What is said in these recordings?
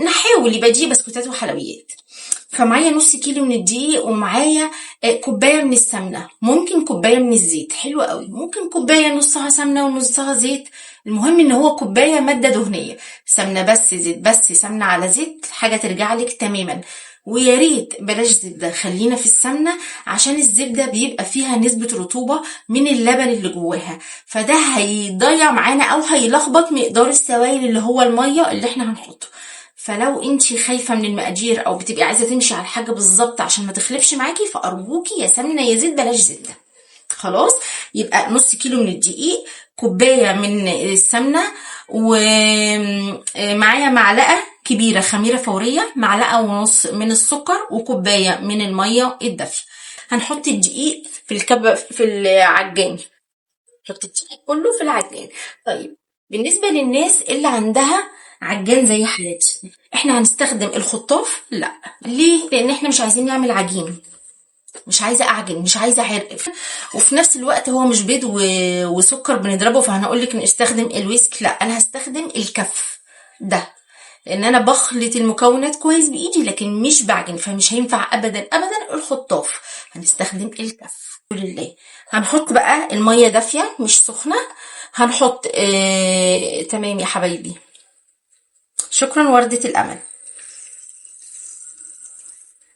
نحاول يبقى دي بسكوتات وحلويات. فمعايا نص كيلو من الدقيق، ومعايا كوباية من السمنة، ممكن كوباية من الزيت، حلو قوي، ممكن كوباية نصها سمنه ونصها زيت، المهم ان هو كوباية مادة دهنية، سمنه بس زيت بس سمنه على زيت، حاجة ترجع لك تماما. ويا ريت بلاش زبدة، خلينا في السمنة عشان الزبدة بيبقى فيها نسبه رطوبة من اللبن اللي جواها، فده هيضيع معانا او هيلخبط مقدار السوائل اللي هو المية اللي احنا هنحطه. فلو انت خايفة من المقادير او بتبقي عايزه تمشي على الحاجة بالظبط عشان ما تخلفش معاكي، فارجوكي يا سمنه يا زيت بلاش زبدة. خلاص، يبقى نص كيلو من الدقيق، كوباية من السمنة، ومعايا معلقه كبيرة خميره فورية، معلقه ونص من السكر، وكوبايه من المية الدافيه. هنحط الدقيق في الكب في العجان، نحط الدقيق كله في العجان. طيب بالنسبة للناس اللي عندها عجان زي حالاتي، احنا هنستخدم الخطاف؟ لا. ليه؟ لان احنا مش عايزين نعمل عجين، مش عايزه اعجن، مش عايزه عرق، وفي نفس الوقت هو مش بيض وسكر بنضربه، فهنقول لك نستخدم ال whisk. لا، انا هستخدم الكف ده، لان انا بخلط المكونات كويس بايدي لكن مش بعجن، فمش هينفع ابدا ابدا الخطاف، هنستخدم الكف. لله. هنحط بقى المية دافيه مش سخنة، هنحط تمام يا حبايبي، شكرا وردة الامل.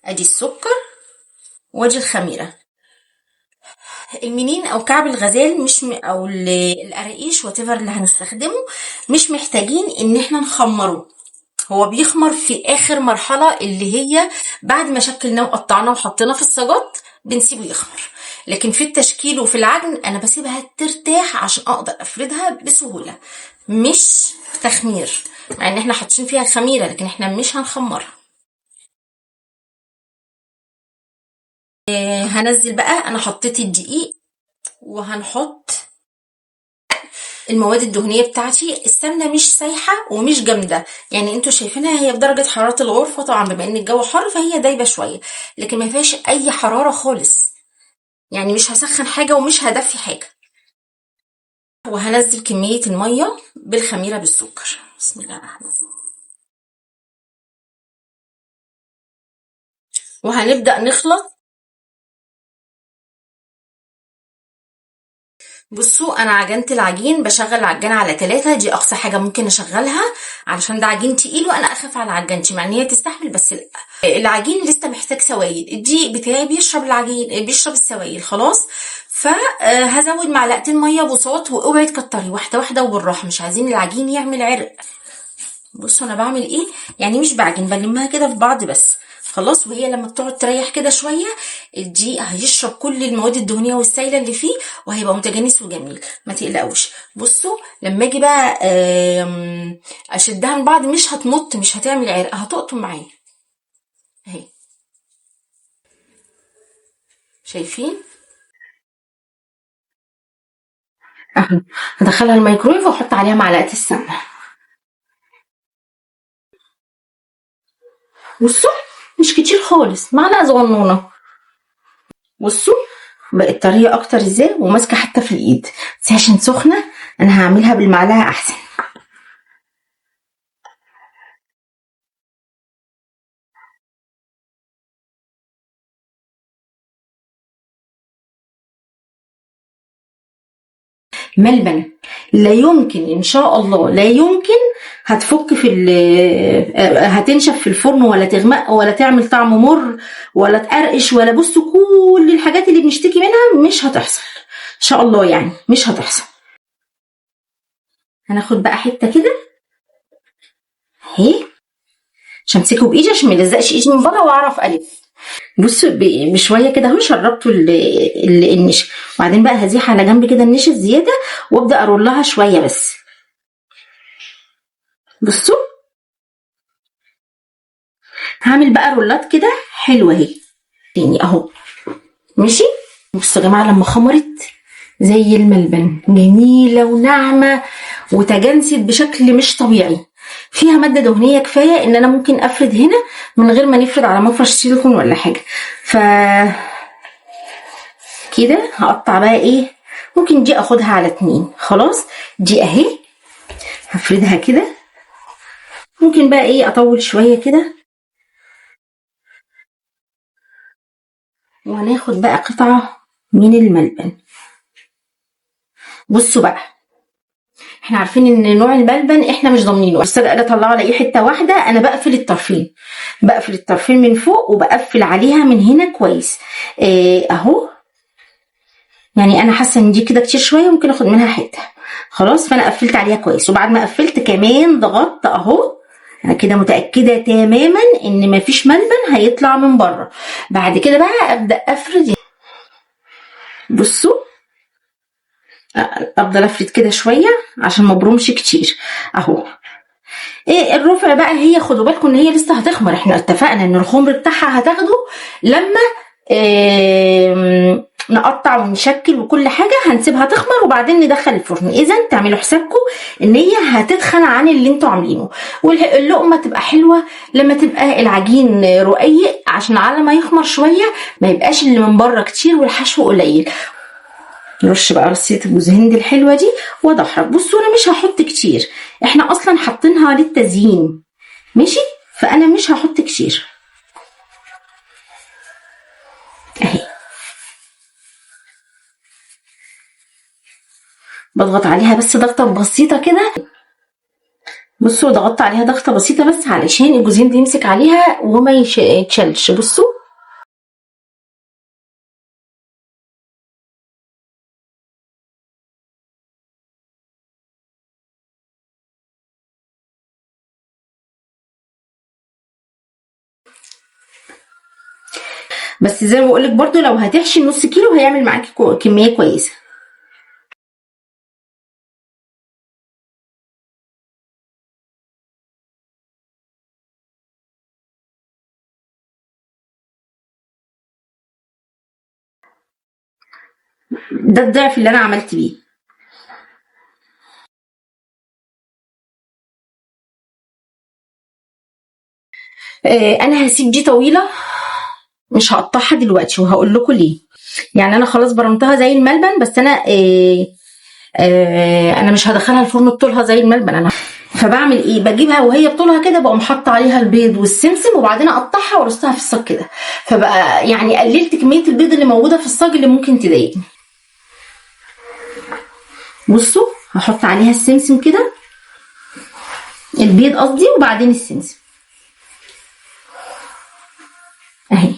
ادي السكر وادي الخميره. المنين او كعب الغزال مش او القراقيش whatever اللي هنستخدمه، مش محتاجين ان احنا نخمره، هو بيخمر في اخر مرحلة اللي هي بعد ما شكلناه وقطعناه وحطيناه في الصاجات بنسيبه يخمر، لكن في التشكيل وفي العجن انا بسيبها ترتاح عشان اقدر افردها بسهولة، مش تخمير، مع ان احنا حاطين فيها خميره لكن احنا مش هنخمرها. هنزل بقى، انا حطيت الدقيق وهنحط المواد الدهنية بتاعتي. السمنة مش سايحه ومش جامدة، يعني انتوا شايفينها هي بدرجة حرارة الغرفة، طبعا بما ان الجو حر فهي دايبه شوية، لكن ما فيهاش اي حرارة خالص، يعني مش هسخن حاجة ومش هدفي حاجة. وهنزل كمية المية بالخميره بالسكر. بسم الله الرحمن الرحيم. وهنبدا نخلط. بصوا انا عجنت العجين، بشغل العجانه على 3، دي اقصى حاجة ممكن اشغلها علشان ده عجين تقيل وانا اخاف على عجانتي مع ان هي تستحمل، بس لا العجين لسه محتاج سوائل، الدقيق بتاعي بيشرب العجين، بيشرب السوائل خلاص. فهزود معلقتين مية بساط، واوعي تكتري، واحدة واحدة وبالراحه، مش عايزين العجين يعمل عرق. بصوا انا بعمل ايه، يعني مش بعجن، بلمها كده في بعض بس خلاص. وهي لما بتقعد تريح كده شوية الدقيق هيشرب كل المواد الدهنية والسائله اللي فيه وهيبقى متجانس وجميل، ما تقلقوش. بصوا لما اجي بقى اشدها من بعض مش هتمط، مش هتعمل عرق، هتقطم معايا اهي، شايفين اهو. هدخلها الميكرويف واحط عليها معلقه السمنة. بصوا مش كتير خالص، معلقه صغنونه. بصوا بقت طرية اكتر ازاي، وماسكه حتى في الايد، بس عشان سخنة انا هعملها بالمعلقه احسن. ملبن لا يمكن ان شاء الله، لا يمكن هتفك في هتنشف في الفرن ولا تغمق ولا تعمل طعم مر ولا تقرقش ولا، بصوا كل الحاجات اللي بنشتكي منها مش هتحصل ان شاء الله، يعني مش هتحصل. هناخد بقى حتة كده اهي، عشان امسكه بايدي عشان ما يلزقش ايدي من بره واعرف الف. بصوا بشوية كده اهو شربته النشا، وبعدين بقى هزيح على جنب كده النشا الزيادة وابدا ارولها شوية بس. بصوا هعمل بقى رولات كده حلوة اهي تاني اهو، ماشي. بصوا يا جماعة لما خمرت زي الملبن، جميلة وناعمه وتجانست بشكل مش طبيعي، فيها مادة دهنية كفاية ان انا ممكن افرد هنا من غير ما نفرد على مفرش سيليكون ولا حاجة. ف كده هقطع بقى ايه، ممكن دي اخدها على 2 خلاص، دي اهي هفردها كده ممكن بقى ايه اطول شوية كده. وهناخد بقى قطعه من الملبن. بصوا بقى، احنا عارفين ان نوع الملبن احنا مش ضامنينه، بس انا اطلعه الاقي حتة واحدة. انا بقفل الطرفين، بقفل الطرفين من فوق وبقفل عليها من هنا كويس. اهو، يعني انا حاسه ان دي كده كتير شوية، ممكن اخد منها حتة. خلاص، فانا قفلت عليها كويس، وبعد ما قفلت كمان ضغطت اهو. انا كده متاكدة تماما ان مفيش ملبن هيطلع من بره. بعد كده بقى ابدا افرد. بصوا، افضل افرد كده شوية عشان ما ابرمش كتير اهو. ايه الرفع بقى، هي خدوا بالكم ان هي لسه هتخمر، احنا اتفقنا ان الخمر بتاعها هتاخده لما نقطع ونشكل وكل حاجة، هنسيبها تخمر وبعدين ندخل الفرن. اذا تعملوا حسابكم ان هي هتتخن عن اللي انتوا عاملينه، واللقمه تبقى حلوة لما تبقى العجين رقيق، عشان على ما يخمر شوية ما يبقاش اللي من بره كتير والحشو قليل. نرش بقى رصية جوز هند الحلوة دي وادحرج. بصوا انا مش هحط كتير، احنا اصلا حاطينها للتزيين ماشي، فانا مش هحط كتير اهي. بضغط عليها بس ضغطه بسيطة كده. بصوا ضغطت عليها ضغطه بسيطة بس علشان الجوز هند يمسك عليها وما يتشلش. بصوا بس زي ما بقولك برضو لو هتحشي نص كيلو هيعمل معاكي كمية كويسة. ده الضعف اللي انا عملت بيه. انا هسيب دي طويلة، مش هقطعها دلوقتي وهقول لكم ليه. يعني انا خلاص برمتها زي الملبن، بس انا انا مش هدخلها الفرن بطولها زي الملبن. انا فبعمل ايه، بجيبها وهي بطولها كده، بقوم حاطه عليها البيض والسمسم وبعدين اقطعها وارصها في الصاج كده. فبقى يعني قللت كمية البيض اللي موجودة في الصاج اللي ممكن تضايقني. بصوا هحط عليها السمسم كده، البيض قصدي، وبعدين السمسم اهي.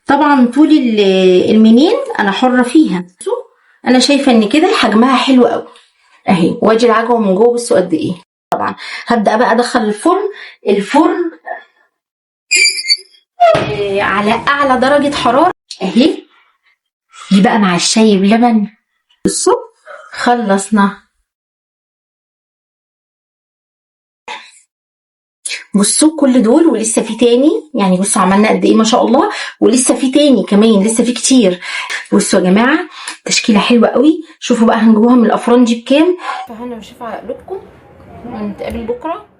طبعا طول المنين انا حره فيها، انا شايفه ان كده حجمها حلو قوي اهي. وادي العجوه من جوه بصوا قد ايه. طبعا هبدا بقى ادخل الفرن على اعلى درجه حرارة اهي. دي بقى مع الشاي بلبن. بصوا خلصنا. بصوا كل دول ولسه في تاني، يعني بصوا عملنا قد ايه ما شاء الله، ولسه في تاني كمان، لسه في كتير. بصوا يا جماعة تشكيله حلوة قوي. شوفوا بقى هنجيبوها من الافران دي بكام. فهنا وشوفوا على قلوبكم، ونتقابل بكره.